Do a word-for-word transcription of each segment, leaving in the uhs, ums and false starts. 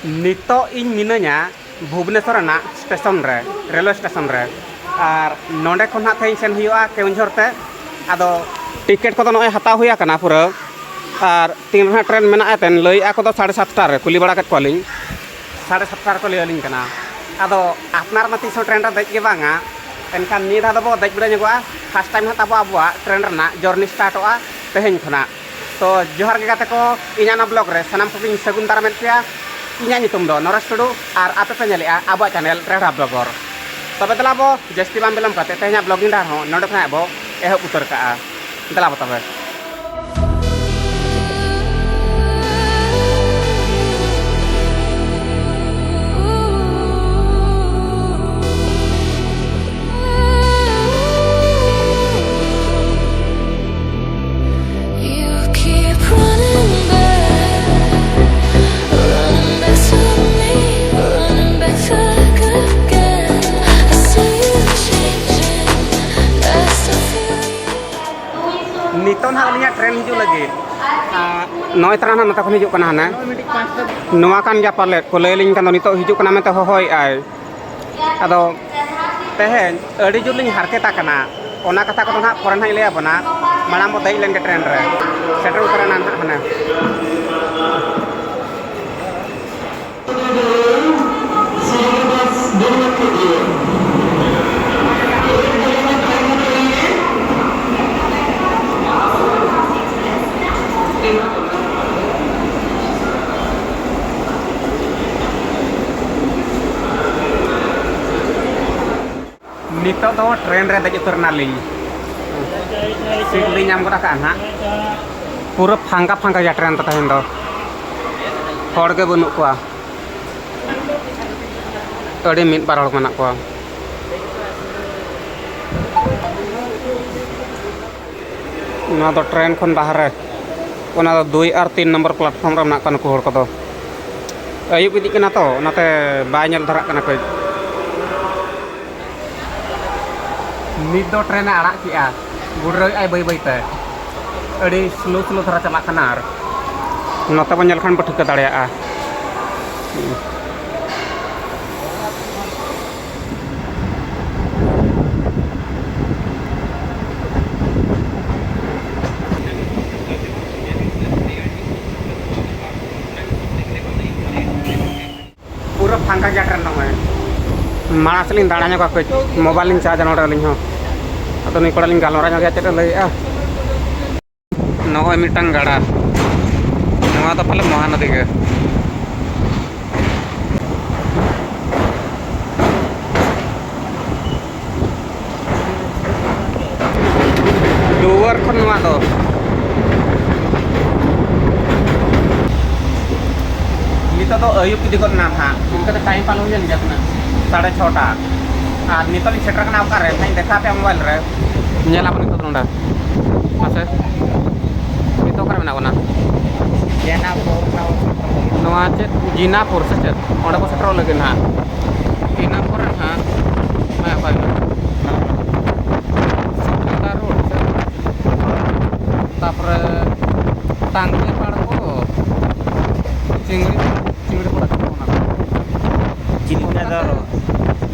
ᱱᱤᱛᱚᱜ ᱤᱧ ᱢᱤᱱᱟᱹᱧᱟ ᱵᱷᱩᱵᱽᱱᱮᱥᱚᱨ ᱨᱮᱱᱟᱜ ᱥᱴᱮᱥᱚᱱ ᱨᱮ, ᱨᱮᱞᱣᱮ ᱥᱴᱮᱥᱚᱱ ᱨᱮ᱾ ᱟᱨ ᱱᱚᱸᱰᱮ ᱠᱷᱚᱱ ᱦᱟᱸᱜ ᱛᱮᱦᱮᱧ ᱥᱮᱱ ᱦᱩᱭᱩᱜᱼᱟ ᱠᱮᱣᱚᱱᱡᱷᱚᱨ ᱛᱮ᱾ ᱟᱫᱚ ᱴᱤᱠᱤᱴ ᱠᱚᱫᱚ ᱱᱚᱜᱼᱚᱭ ᱦᱟᱛᱟᱣ ᱦᱩᱭ ᱟᱠᱟᱱᱟ ᱯᱩᱨᱟᱹ᱾ ᱟᱨ ᱛᱤᱱ ᱨᱮ ᱦᱟᱸᱜ ᱴᱨᱮᱱ ᱢᱮᱱᱟᱜᱼᱟ ᱮᱱᱛᱮᱫ, ᱞᱟᱹᱭᱮᱫᱼᱟ ᱠᱚ ᱫᱚ ᱥᱟᱲᱮ ᱥᱟᱛᱴᱟ ᱨᱮ, ᱠᱩᱞᱤ ᱵᱟᱲᱟ ᱠᱮᱫ ᱠᱚᱣᱟᱞᱤᱧ, ᱥᱟᱲᱮ ᱥᱟᱛᱴᱟ ᱨᱮᱠᱚ ᱞᱟᱹᱭ ᱟᱹᱞᱤᱧ ᱠᱟᱱᱟ᱾ ᱟᱫᱚ ᱟᱯᱱᱟᱨ ᱢᱟ ᱛᱤᱥ ᱦᱚᱸ ᱴᱨᱮᱱ ᱨᱮ ᱫᱮᱡ ᱜᱮ ᱵᱟᱝᱟ, ᱮᱱᱠᱷᱟᱱ ᱱᱤᱭᱟᱹ ᱫᱷᱟᱣ ᱫᱚᱵᱚ ᱫᱮᱡ ᱵᱮᱲᱟ ᱧᱚᱜᱚᱜᱼᱟ᱾ ᱯᱷᱟᱥᱴ ᱴᱟᱭᱤᱢ ᱦᱟᱸᱜ ᱛᱟᱵᱚ ᱟᱵᱚᱣᱟᱜ ᱴᱨᱮᱱ ᱨᱮᱱᱟᱜ ᱡᱚᱨᱱᱤ ᱥᱴᱟᱨᱴᱚᱜᱼᱟ ᱛᱮᱦᱮᱧ ᱠᱷᱚᱱᱟᱜ᱾ ᱛᱚ ᱡᱚᱦᱟᱨ ᱜᱮ ᱜᱟᱛᱮ ᱠᱚ, ᱤᱧᱟᱹᱜ ᱚᱱᱟ ᱵᱞᱚᱜ ᱨᱮ ᱥᱟᱱᱟᱢ ᱠᱚᱜᱮᱧ ᱥᱟᱹᱜᱩᱱ ᱫᱟᱨᱟᱢᱮᱫ ᱯᱮᱭᱟ᱾ ᱤᱧᱟᱹᱜ ᱧᱩᱛᱩᱢ ᱫᱚ ᱱᱚᱨᱮᱥ ᱴᱩᱰᱩ ᱟᱨ ᱟᱯᱮ ᱯᱮ ᱧᱮᱞᱮᱜᱼᱟ ᱟᱵᱚᱣᱟᱜ ᱪᱮᱱᱮᱞ ᱨᱮᱦᱲᱟ ᱵᱞᱚᱜᱚᱨ᱾ ᱛᱚᱵᱮ ᱫᱮᱞᱟ ᱵᱚ ᱡᱟᱹᱥᱛᱤ ᱵᱟᱝ ᱵᱤᱞᱚᱢ ᱠᱟᱛᱮ ᱛᱮᱦᱮᱧᱟᱜ ᱵᱞᱚᱜᱤᱝ ᱰᱟᱦᱟᱨ ᱦᱚᱸ ᱱᱚᱸᱰᱮ ᱠᱷᱚᱱᱟᱜ ᱵᱚ ᱮᱦᱚᱵ ᱩᱛᱟᱹᱨ ᱠᱟᱜᱼᱟ᱾ ᱫᱮᱞᱟ ᱵᱚ ᱛᱚᱵᱮ᱾ You keep running back, running back to me, running back to back again. I see you changing, I still feel you. ᱱᱤᱛᱚᱜ ᱱᱟᱦᱟᱜ ᱟᱹᱞᱤᱧᱟᱜ ᱴᱨᱮᱱ ᱦᱤᱡᱩᱜ ᱞᱟᱹᱜᱤᱫ᱾ ᱟᱨ ᱱᱚᱜᱼᱚᱭ ᱛᱟᱨᱟ ᱱᱟᱦᱟᱜ ᱱᱚᱛᱮ ᱠᱷᱚᱱ ᱦᱤᱡᱩᱜ ᱠᱟᱱᱟ ᱦᱟᱱᱮ᱾ ᱱᱚᱣᱟ ᱠᱟᱱ ᱜᱮᱭᱟ ᱯᱟᱞᱮᱫ ᱠᱚ ᱞᱟᱹᱭ ᱟᱹᱞᱤᱧ ᱠᱟᱱ ᱫᱚ, ᱱᱤᱛᱚᱜ ᱦᱤᱡᱩᱜ ᱠᱟᱱᱟ ᱢᱮᱱᱛᱮ ᱦᱚᱦᱚᱭᱮᱫᱼᱟᱭ᱾ ᱟᱫᱚ ᱛᱮᱦᱮᱧ ᱟᱹᱰᱤ ᱡᱳᱨ ᱞᱤᱧ ᱦᱟᱨᱠᱮᱛ ᱟᱠᱟᱱᱟ᱾ ᱚᱱᱟ ᱠᱟᱛᱷᱟ ᱠᱚᱫᱚ ᱱᱟᱦᱟᱜ ᱯᱚᱨᱮ ᱱᱟᱦᱟᱜ ᱤᱧ ᱞᱟᱹᱭ ᱟᱵᱚᱱᱟ᱾ ᱢᱟᱲᱟᱝ ᱵᱚ ᱫᱮᱡ ᱞᱮᱱ ᱜᱮ ᱴᱨᱮᱱ ᱨᱮ, ᱥᱮᱴᱮᱨ ᱩᱛᱟᱹᱨ ᱮᱱᱟ ᱱᱟᱦᱟᱜ ᱦᱟᱱᱮ᱾ ᱱᱤᱛᱚᱜ ᱫᱚ ᱴᱨᱮᱱ ᱨᱮ ᱫᱮᱡ ᱩᱛᱟᱹᱨ ᱮᱱᱟᱞᱤᱧ᱾ ᱥᱤᱴ ᱞᱤᱧ ᱧᱟᱢ ᱜᱚᱫ ᱟᱠᱟᱫᱼᱟ ᱱᱟᱦᱟᱜ᱾ ᱯᱩᱨᱟᱹ ᱯᱷᱟᱸᱠᱟ ᱯᱷᱟᱸᱠᱟ ᱜᱮᱭᱟ ᱴᱨᱮᱱ ᱫᱚ ᱛᱮᱦᱮᱧ ᱫᱚ, ᱦᱚᱲ ᱜᱮ ᱵᱟᱹᱱᱩᱜ ᱠᱚᱣᱟ᱾ ᱟᱹᱰᱤ ᱢᱤᱫ ᱵᱟᱨ ᱦᱚᱲ ᱢᱮᱱᱟᱜ ᱠᱚᱣᱟ᱾ ᱱᱚᱣᱟ ᱫᱚ ᱴᱨᱮᱱ ᱠᱷᱚᱱ ᱵᱟᱦᱨᱮ, ᱚᱱᱟ ᱫᱚ ᱫᱩᱭ ᱟᱨ ᱛᱤᱱ ᱱᱚᱢᱵᱚᱨ ᱯᱞᱟᱴᱯᱷᱚᱨᱢ ᱨᱮ ᱢᱮᱱᱟᱜ ᱠᱚᱣᱟ ᱱᱩᱠᱩ ᱦᱚᱲ ᱠᱚᱫᱚ᱾ ᱟᱹᱭᱩᱵ ᱤᱫᱤᱜ ᱠᱟᱱᱟ ᱛᱚ, ᱚᱱᱟᱛᱮ ᱵᱟᱭ ᱧᱮᱞ ᱫᱷᱟᱨᱟᱜ ᱠᱟᱱᱟ ᱠᱟᱹᱡ᱾ ᱱᱤᱛ ᱫᱚ ᱴᱨᱮᱱ ᱮ ᱟᱲᱟᱜ ᱠᱮᱜᱼᱟ, ᱜᱩᱰᱨᱟᱹᱣᱮᱫᱼᱟᱭ ᱵᱟᱹᱭ ᱵᱟᱹᱭ ᱛᱮ, ᱟᱹᱰᱤ ᱥᱞᱳ ᱥᱞᱳ ᱫᱷᱟᱨᱟ ᱪᱟᱞᱟᱜ ᱠᱟᱱᱟ᱾ ᱟᱨ ᱱᱚᱛᱮ ᱵᱚᱱ ᱧᱮᱞ ᱠᱷᱟᱱ ᱵᱚ ᱴᱷᱤᱠᱟᱹ ᱫᱟᱲᱮᱭᱟᱜᱼᱟ᱾ ᱯᱩᱨᱟᱹ ᱯᱷᱟᱸᱠᱟ ᱜᱮᱭᱟ ᱴᱨᱮᱱ ᱱᱚᱜᱼᱚᱭ᱾ ᱢᱟᱲᱟᱝ ᱥᱮᱫ ᱞᱤᱧ ᱫᱟᱬᱟ ᱧᱚᱜᱟ ᱠᱟᱹᱡ, ᱢᱳᱵᱟᱭᱤᱞ ᱞᱤᱧ ᱪᱟᱨᱡᱟ ᱱᱚᱰᱮ ᱟᱹᱞᱤᱧ ᱦᱚᱸ᱾ ᱟᱫᱚ ᱱᱩᱭ ᱠᱚᱲᱟ ᱞᱤᱧ ᱜᱟᱞᱢᱟᱨᱟᱣ ᱧᱚᱜᱮᱭᱟ, ᱪᱮᱫ ᱮ ᱞᱟᱹᱭᱮᱫᱼᱟ᱾ ᱱᱚᱜᱼᱚᱭ ᱢᱤᱫᱴᱟᱝ ᱜᱟᱰᱟ, ᱱᱚᱣᱟ ᱫᱚ ᱯᱟᱞᱮ ᱢᱚᱦᱟᱱᱚᱫᱤ ᱜᱮ᱾ ᱞᱳᱣᱟᱨ ᱠᱷᱚᱱ ᱱᱚᱣᱟ ᱫᱚ᱾ ᱱᱤᱛᱚᱜ ᱫᱚ ᱟᱹᱭᱩᱵ ᱤᱫᱤ ᱜᱚᱫ ᱮᱱᱟ ᱱᱟᱦᱟᱜ, ᱤᱱᱠᱟᱹ ᱫᱚ ᱴᱟᱭᱤᱢ ᱯᱟᱞᱚᱱ ᱦᱩᱭᱮᱱ ᱜᱮᱭᱟ ᱛᱤᱱᱟᱹᱜ? ᱥᱟᱲᱮ ᱪᱷᱚᱴᱟ᱾ ᱟᱨ ᱱᱤᱛᱚᱜ ᱞᱤᱧ ᱥᱮᱴᱮᱨ ᱠᱟᱱᱟ ᱚᱠᱟᱨᱮ? ᱱᱟᱦᱟᱜ ᱤᱧ ᱫᱮᱠᱷᱟᱣ ᱟᱯᱮᱭᱟ ᱢᱳᱵᱟᱭᱤᱞ ᱨᱮ᱾ ᱧᱮᱞ ᱟᱵᱚᱱ ᱱᱤᱛᱚᱜ ᱫᱚ ᱱᱚᱰᱮ᱾ ᱢᱟᱥᱮ, ᱱᱤᱛᱚᱜ ᱚᱠᱟᱨᱮ ᱢᱮᱱᱟᱜ ᱵᱚᱱᱟ? ᱡᱮᱱᱟᱯᱩᱨ ᱱᱟᱣᱟ ᱥᱮᱴᱮᱨ ᱞᱟᱹᱜᱤᱫ᱾ ᱱᱚᱣᱟ ᱪᱮᱫ ᱡᱤᱱᱟᱯᱩᱨ ᱥᱮ ᱪᱮᱫ? ᱚᱸᱰᱮ ᱵᱚᱱ ᱥᱮᱴᱮᱨᱚᱜ ᱞᱟᱹᱜᱤᱫ ᱱᱟᱦᱟᱜ᱾ ᱤᱱᱟᱹ ᱯᱚᱨᱮ ᱱᱟᱦᱟᱜ, ᱦᱮᱸ, ᱚᱠᱟ ᱦᱤᱞᱳᱜ? ᱥᱩᱴᱞᱤᱫᱟ ᱨᱳᱰ ᱥᱮ? ᱛᱟᱯᱚᱨᱮ ᱴᱟᱝᱠᱤ ᱯᱟᱲ ᱠᱚ, ᱪᱤᱝᱲᱤ, ᱪᱤᱝᱲᱤ ᱯᱟᱲ ᱠᱚ, ᱚᱱᱟ ᱠᱚ᱾ ᱡᱤᱞᱤᱧ ᱫᱚ ᱟᱨᱚ᱾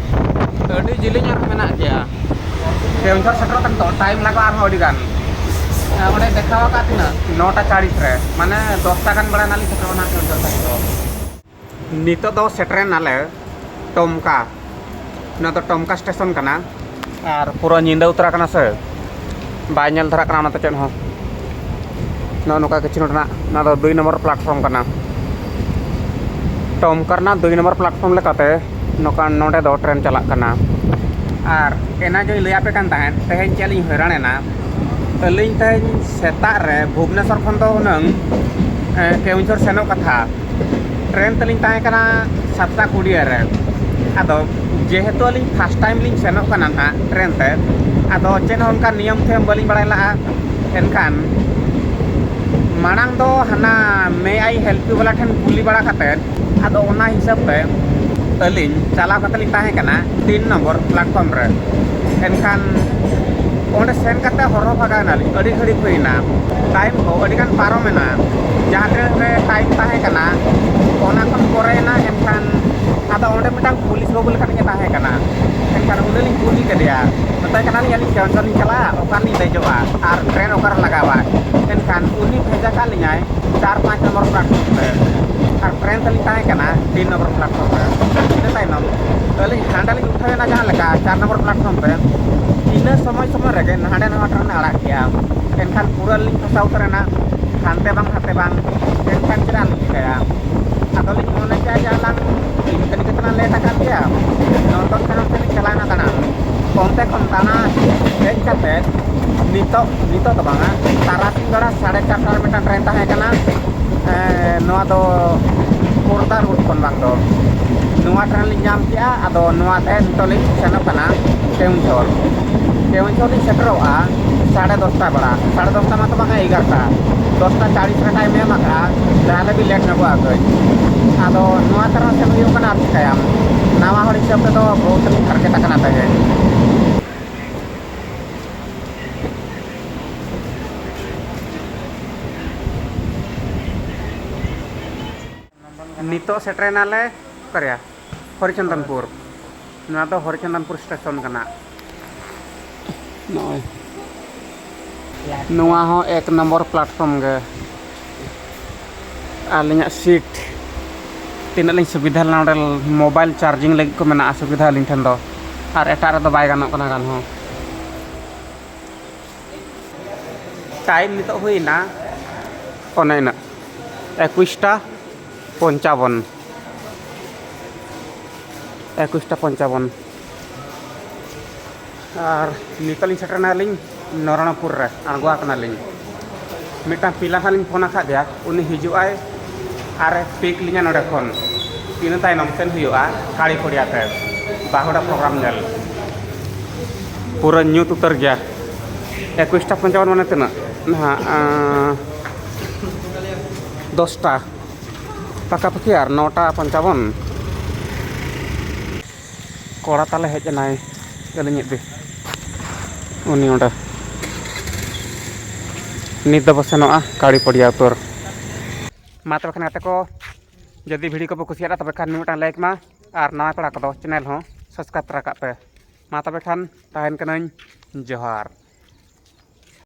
ᱟᱹᱰᱤ ᱡᱤᱞᱤᱧ ᱟᱨᱦᱚᱸ ᱢᱮᱱᱟᱜ ᱜᱮᱭᱟ᱾ ᱠᱮᱣᱚᱱᱡᱷᱚᱨ ᱥᱮᱴᱮᱨᱚᱜ ᱛᱮ ᱱᱤᱛᱚᱜ ᱴᱟᱭᱤᱢ ᱞᱟᱜᱟᱜᱼᱟ ᱟᱨᱦᱚᱸ ᱟᱹᱰᱤ ᱜᱟᱱ᱾ ᱦᱮᱸ, ᱚᱸᱰᱮ ᱫᱮᱠᱷᱟᱣ ᱟᱠᱟᱫ ᱛᱤᱱᱟᱹᱜ? ᱱᱚᱴᱟ ᱪᱟᱲᱤᱥ ᱨᱮ, ᱢᱟᱱᱮ ᱫᱚᱥᱴᱟ ᱜᱟᱱ ᱵᱮᱲᱟ ᱱᱟᱜ ᱞᱤᱧ ᱥᱮᱴᱮᱨᱚᱜᱼᱟ ᱱᱟᱜ ᱠᱮᱣᱚᱱᱡᱷᱚᱨ ᱥᱮᱫ ᱫᱚ᱾ ᱱᱤᱛᱚᱜ ᱫᱚ ᱥᱮᱴᱮᱨᱮᱱᱟᱞᱮ ᱴᱚᱢᱠᱟ᱾ ᱱᱚᱣᱟ ᱫᱚ ᱴᱚᱢᱠᱟ ᱥᱴᱮᱥᱚᱱ ᱠᱟᱱᱟ᱾ ᱟᱨ ᱯᱩᱨᱟᱹ ᱧᱤᱫᱟᱹ ᱩᱛᱟᱹᱨ ᱟᱠᱟᱱᱟ ᱥᱮ, ᱵᱟᱭ ᱧᱮᱞ ᱫᱷᱟᱨᱟᱜ ᱠᱟᱱᱟ ᱚᱱᱟᱛᱮ ᱪᱮᱫ ᱦᱚᱸ᱾ ᱱᱚᱜᱼᱚ ᱱᱚᱝᱠᱟ ᱠᱤᱪᱷᱩ ᱱᱚᱰᱮᱱᱟᱜ, ᱱᱚᱣᱟ ᱫᱚ ᱫᱩᱭ ᱱᱚᱢᱵᱚᱨ ᱯᱞᱟᱴᱯᱷᱚᱨᱢ ᱠᱟᱱᱟ᱾ ᱴᱚᱢᱠᱟ ᱨᱮᱱᱟᱜ ᱫᱩᱭ ᱱᱚᱢᱵᱚᱨ ᱯᱞᱟᱴᱯᱷᱚᱨᱢ ᱞᱮᱠᱟᱛᱮ ᱱᱚᱝᱠᱟ ᱱᱚᱰᱮ ᱫᱚ ᱴᱨᱮᱱ ᱪᱟᱞᱟᱜ ᱠᱟᱱᱟ᱾ ᱟᱨ ᱮᱱᱟ ᱡᱚᱧ ᱞᱟᱹᱭ ᱟᱯᱮ ᱠᱟᱱ ᱛᱟᱦᱮᱸᱫ, ᱛᱮᱦᱮᱧ ᱪᱮᱫ ᱞᱤᱧ ᱦᱚᱭᱨᱟᱱ ᱮᱱᱟ᱾ ᱟᱹᱞᱤᱧ ᱛᱮᱦᱮᱧ ᱥᱮᱛᱟᱜ ᱨᱮ ᱵᱷᱩᱵᱽᱱᱮᱥᱚᱨ ᱠᱷᱚᱱ ᱫᱚ ᱦᱩᱱᱟᱹᱝ, ᱮ, ᱠᱮᱣᱚᱱᱡᱷᱚᱨ ᱥᱮᱱᱚᱜ ᱠᱟᱛᱷᱟ᱾ ᱴᱨᱮᱱ ᱛᱮᱞᱤᱧ ᱛᱟᱦᱮᱸ ᱠᱟᱱᱟ ᱥᱟᱛᱴᱟ ᱠᱩᱲᱤᱭᱟᱹ ᱨᱮ᱾ ᱟᱫᱚ ᱡᱮᱦᱮᱛᱩ ᱟᱹᱞᱤᱧ ᱯᱷᱟᱥᱴ ᱴᱟᱭᱤᱢ ᱞᱤᱧ ᱥᱮᱱᱚᱜ ᱠᱟᱱᱟ ᱱᱟᱦᱟᱜ ᱴᱨᱮᱱ ᱛᱮ, ᱟᱫᱚ ᱪᱮᱫ ᱦᱚᱸ ᱚᱱᱠᱟ ᱱᱤᱭᱚᱢ ᱛᱷᱤᱭᱚᱢ ᱵᱟᱹᱞᱤᱧ ᱵᱟᱲᱟᱭ ᱞᱟᱜᱼᱟ᱾ ᱮᱱᱠᱷᱟᱱ ᱢᱟᱲᱟᱝ ᱫᱚ ᱦᱟᱱᱟ "May I help you" ᱵᱟᱞᱟ ᱴᱷᱮᱱ ᱠᱩᱞᱤ ᱵᱟᱲᱟ ᱠᱟᱛᱮᱫ, ᱟᱫᱚ ᱚᱱᱟ ᱦᱤᱥᱟᱹᱵ ᱛᱮ ᱟᱹᱞᱤᱧ ᱪᱟᱞᱟᱣ ᱠᱟᱛᱮ ᱞᱤᱧ ᱛᱟᱦᱮᱸ ᱠᱟᱱᱟ ᱛᱤᱱ ᱱᱚᱢᱵᱚᱨ ᱯᱞᱟᱴᱯᱷᱚᱨᱢ ᱨᱮ᱾ ᱮᱱᱠᱷᱟᱱ ᱚᱸᱰᱮ ᱥᱮᱱ ᱠᱟᱛᱮ ᱦᱚᱨᱦᱚ ᱵᱷᱟᱜᱟᱣ ᱮᱱᱟᱞᱤᱧ, ᱟᱹᱰᱤ ᱜᱷᱟᱹᱲᱤᱡ ᱦᱩᱭᱱᱟ, ᱴᱟᱭᱤᱢ ᱠᱚ ᱟᱹᱰᱤ ᱜᱟᱱ ᱯᱟᱨᱚᱢ ᱮᱱᱟ᱾ ᱡᱟᱦᱟᱸ ᱴᱨᱮᱱ ᱨᱮ ᱴᱟᱭᱤᱢ ᱛᱟᱦᱮᱸ ᱠᱟᱱᱟ, ᱚᱱᱟ ᱠᱷᱚᱱ ᱯᱚᱨᱮᱭᱮᱱᱟ, ᱟᱹᱞᱤᱧ ᱥᱴᱮᱥᱚᱱ ᱞᱤᱧ ᱪᱟᱞᱟᱜᱼᱟ, ᱚᱠᱟ ᱨᱮᱞᱤᱧ ᱫᱮᱡᱚᱜᱼᱟ ᱟᱨ ᱴᱨᱮᱱ ᱚᱠᱟᱨᱮ ᱞᱟᱜᱟᱣᱟ᱾ ᱮᱱᱠᱷᱟᱱ ᱩᱱᱤ ᱵᱷᱮᱡᱟ ᱠᱟᱜ ᱞᱤᱧᱟᱭ ᱪᱟᱨ ᱯᱟᱸᱪ ᱱᱚᱢᱵᱚᱨ ᱯᱞᱟᱴᱯᱷᱚᱨᱢ ᱨᱮ, ᱟᱨ ᱴᱨᱮᱱ ᱛᱟᱹᱞᱤᱧ ᱛᱟᱦᱮᱸ ᱠᱟᱱᱟ ᱛᱤᱱ ᱱᱚᱢᱵᱚᱨ ᱯᱞᱟᱴᱯᱷᱚᱨᱢ ᱨᱮ᱾ ᱤᱱᱟᱹ ᱛᱟᱭᱱᱚᱢ ᱟᱹᱞᱤᱧ ᱦᱟᱸᱰᱮ ᱞᱤᱧ ᱩᱴᱷᱟᱹᱣ ᱮᱱᱟ ᱡᱟᱦᱟᱸ ᱞᱮᱠᱟ ᱪᱟᱨ ᱱᱚᱢᱵᱚᱨ ᱯᱞᱟᱴᱯᱷᱚᱨᱢ ᱨᱮ, ᱤᱱᱟᱹ ᱥᱚᱢᱚᱭ ᱥᱚᱢᱚᱭ ᱨᱮᱜᱮ ᱦᱟᱸᱰᱮ ᱱᱟᱣᱟ ᱴᱨᱮᱱ ᱮ ᱟᱲᱟᱜ ᱠᱮᱜᱼᱟ᱾ ᱮᱱᱠᱷᱟᱱ ᱯᱩᱨᱟᱹ ᱞᱤᱧ ᱯᱷᱟᱥᱟᱣ ᱩᱛᱟᱹᱨ ᱮᱱᱟ, ᱦᱟᱱᱛᱮ ᱵᱟᱝ ᱦᱟᱱᱛᱮ ᱵᱟᱝ᱾ ᱮᱱᱠᱷᱟᱱ ᱪᱮᱫ ᱞᱤᱧ ᱪᱤᱠᱟᱹᱭᱟ? ᱟᱫᱚᱞᱤᱧ ᱢᱚᱱᱮ ᱠᱮᱜᱼᱟ ᱡᱮ ᱟᱞᱟᱝ ᱤᱱᱠᱟᱹ ᱤᱱᱠᱟᱹ ᱛᱮᱞᱟᱝ ᱞᱮᱴ ᱟᱠᱟᱱ ᱜᱮᱭᱟ, ᱱᱚᱱᱫᱚᱱ ᱠᱟᱱᱚᱱ ᱥᱮᱫ ᱞᱤᱧ ᱪᱟᱞᱟᱣᱮᱱᱟ ᱫᱟᱬᱟᱱ᱾ ᱚᱱᱛᱮ ᱠᱷᱚᱱ ᱫᱟᱬᱟ ᱦᱮᱡ ᱠᱟᱛᱮ ᱱᱤᱛᱚᱜ, ᱱᱤᱛᱚᱜ ᱫᱚ ᱵᱟᱝᱟ, ᱛᱟᱨᱟᱥᱤᱧ ᱵᱮᱲᱟ ᱥᱟᱲᱮ ᱪᱟᱨᱴᱟ ᱨᱮ ᱢᱤᱫᱴᱟᱝ ᱴᱨᱮᱱ ᱛᱟᱦᱮᱸ ᱠᱟᱱᱟ᱾ ᱮᱸ, ᱱᱚᱣᱟ ᱫᱚ ᱠᱷᱳᱨᱫᱟ ᱨᱳᱰ ᱠᱷᱚᱱ ᱵᱟᱝ ᱫᱚ, ᱱᱚᱣᱟ ᱴᱨᱮᱱ ᱞᱤᱧ ᱧᱟᱢ ᱠᱮᱜᱼᱟ᱾ ᱟᱫᱚ ᱱᱚᱣᱟ ᱛᱮ ᱱᱤᱛᱚᱜ ᱞᱤᱧ ᱥᱮᱱᱚᱜ ᱠᱟᱱᱟ ᱠᱮᱣᱚᱱᱡᱷᱚᱨ᱾ ᱠᱮᱣᱚᱱᱡᱷᱚᱨ ᱞᱤᱧ ᱥᱮᱴᱮᱨᱚᱜᱼᱟ ᱥᱟᱲᱮ ᱫᱚᱥᱴᱟ ᱵᱮᱲᱟ, ᱥᱟᱲᱮ ᱫᱚᱥᱴᱟ ᱢᱟᱛᱚ ᱵᱟᱝᱟ, ᱮᱜᱟᱨᱚᱴᱟ, ᱫᱚᱥᱴᱟ ᱪᱟᱲᱤᱥ ᱨᱮ ᱴᱟᱭᱤᱢ ᱮ ᱮᱢ ᱟᱠᱟᱫᱼᱟ, ᱡᱟᱦᱟᱸ ᱞᱟᱹᱜᱤᱫ ᱞᱮᱴ ᱧᱚᱜᱚᱜᱼᱟ ᱠᱟᱹᱡ᱾ ᱟᱫᱚ ᱱᱚᱣᱟ ᱠᱟᱨᱚᱱ ᱛᱮ ᱦᱩᱭᱩᱜ ᱠᱟᱱᱟ, ᱟᱨ ᱪᱤᱠᱟᱹᱭᱟᱢ, ᱱᱟᱣᱟ ᱦᱚᱲ ᱦᱤᱥᱟᱹᱵ ᱛᱮᱫᱚ ᱵᱚᱦᱩᱛ ᱞᱤᱧ ᱦᱟᱨᱠᱮᱛ ᱟᱠᱟᱱᱟ ᱛᱮᱦᱮᱧ᱾ ᱱᱤᱛᱚᱜ ᱥᱮᱴᱮᱨᱮᱱᱟᱞᱮ ᱚᱠᱟᱨᱮᱭᱟ? ᱦᱚᱨᱤᱪᱚᱱᱫᱚᱱᱯᱩᱨ᱾ ᱱᱚᱣᱟ ᱫᱚ ᱦᱚᱨᱤᱪᱚᱱᱫᱚᱱᱯᱩᱨ ᱥᱴᱮᱥᱚᱱ ᱠᱟᱱᱟ᱾ ᱱᱚᱜᱼᱚᱭ ᱱᱚᱣᱟ ᱦᱚᱸ ᱮᱠ ᱱᱚᱢᱵᱚᱨ ᱯᱞᱟᱴᱯᱷᱚᱨᱢ ᱜᱮ᱾ ᱟᱹᱞᱤᱧᱟᱜ ᱥᱤᱴ ᱛᱤᱱᱟᱹᱜ ᱞᱤᱧ ᱥᱩᱵᱤᱫᱷᱟ ᱞᱮᱱᱟ, ᱱᱚᱰᱮ ᱢᱳᱵᱟᱭᱤᱞ ᱪᱟᱨᱡᱤᱝ ᱞᱟᱹᱜᱤᱫ ᱠᱚ ᱢᱮᱱᱟᱜᱼᱟ ᱥᱩᱵᱤᱫᱷᱟ ᱟᱹᱞᱤᱧ ᱴᱷᱮᱱ ᱫᱚ, ᱟᱨ ᱮᱴᱟᱜ ᱨᱮᱫᱚ ᱵᱟᱭ ᱜᱟᱱᱚᱜ ᱠᱟᱱᱟ ᱜᱟᱱ ᱦᱚᱸ᱾ ᱴᱟᱭᱤᱢ ᱱᱤᱛᱚᱜ ᱦᱩᱭᱱᱟ ᱚᱱᱮ ᱤᱱᱟᱹᱜ, ᱮᱠᱩᱥᱴᱟ ᱯᱚᱧᱪᱟᱵᱚᱱ, ᱮᱠᱩᱥᱴᱟ ᱯᱚᱧᱪᱟᱵᱚᱱ᱾ ᱟᱨ ᱱᱤᱛᱚᱜ ᱞᱤᱧ ᱥᱮᱴᱮᱨᱮᱱᱟ ᱟᱹᱞᱤᱧ ᱱᱚᱨᱚᱬᱟᱯᱩᱨ ᱨᱮ, ᱟᱬᱜᱚ ᱟᱠᱟᱱᱟᱞᱤᱧ᱾ ᱢᱤᱫᱴᱟᱝ ᱯᱤᱞᱟ ᱦᱟᱸᱜ ᱞᱤᱧ ᱯᱷᱳᱱ ᱟᱠᱟᱫᱮᱭᱟ, ᱩᱱᱤ ᱦᱤᱡᱩᱜ ᱟᱭ ᱟᱨᱮ ᱯᱤᱠ ᱞᱤᱧᱟ ᱱᱚᱰᱮ ᱠᱷᱚᱱ᱾ ᱤᱱᱟᱹ ᱛᱟᱭᱱᱚᱢ ᱥᱮᱱ ᱦᱩᱭᱩᱜᱼᱟ ᱠᱟᱲᱤ ᱯᱚᱲᱤᱭᱟ ᱛᱮ ᱵᱟᱦᱩᱲᱟ ᱯᱨᱳᱜᱨᱟᱢ ᱧᱮᱞ᱾ ᱯᱩᱨᱟᱹ ᱧᱩᱛ ᱩᱛᱟᱹᱨ ᱜᱮᱭᱟ᱾ ᱮᱠᱩᱥᱴᱟ ᱯᱚᱧᱪᱟᱵᱚᱱ ᱢᱟᱱᱮ ᱛᱤᱱᱟᱹᱜ? ᱱᱟᱦᱟᱜ, ᱟᱸ, ᱫᱚᱥᱴᱟ ᱯᱟᱠᱟᱯᱟᱠᱤ ᱟᱨ ᱱᱚᱴᱟ ᱯᱚᱧᱪᱟᱵᱚᱱ᱾ ᱠᱚᱲᱟ ᱛᱟᱞᱮ ᱦᱮᱡ ᱮᱱᱟᱭ, ᱟᱹᱞᱤᱧᱤᱡ ᱫᱤ, ᱩᱱᱤ ᱚᱸᱰᱮ᱾ ᱱᱤᱛ ᱫᱚᱵᱚ ᱥᱮᱱᱚᱜᱼᱟ ᱠᱟᱲᱤ ᱯᱚᱲᱤᱭᱟ ᱩᱛᱟᱹᱨ᱾ ᱢᱟ ᱛᱚᱵᱮ ᱠᱷᱟᱱ ᱜᱟᱛᱮ ᱠᱚ, ᱡᱩᱫᱤ ᱵᱷᱤᱰᱤᱭᱳ ᱠᱚᱯᱮ ᱠᱩᱥᱤᱭᱟᱫᱟ, ᱛᱚᱵᱮ ᱠᱷᱟᱱ ᱢᱤᱫᱴᱟᱝ ᱞᱟᱭᱤᱠ ᱢᱟ, ᱟᱨ ᱱᱟᱣᱟ ᱠᱚᱲᱟ ᱠᱚᱫᱚ ᱪᱮᱱᱮᱞ ᱦᱚᱸ ᱥᱟᱵᱥᱠᱨᱟᱭᱤᱵᱽ ᱛᱚᱨᱟ ᱠᱟᱜ ᱯᱮ᱾ ᱢᱟ ᱛᱚᱵᱮ ᱠᱷᱟᱱ ᱛᱟᱦᱮᱱ ᱠᱟᱹᱱᱟᱹᱧ, ᱡᱚᱦᱟᱨ᱾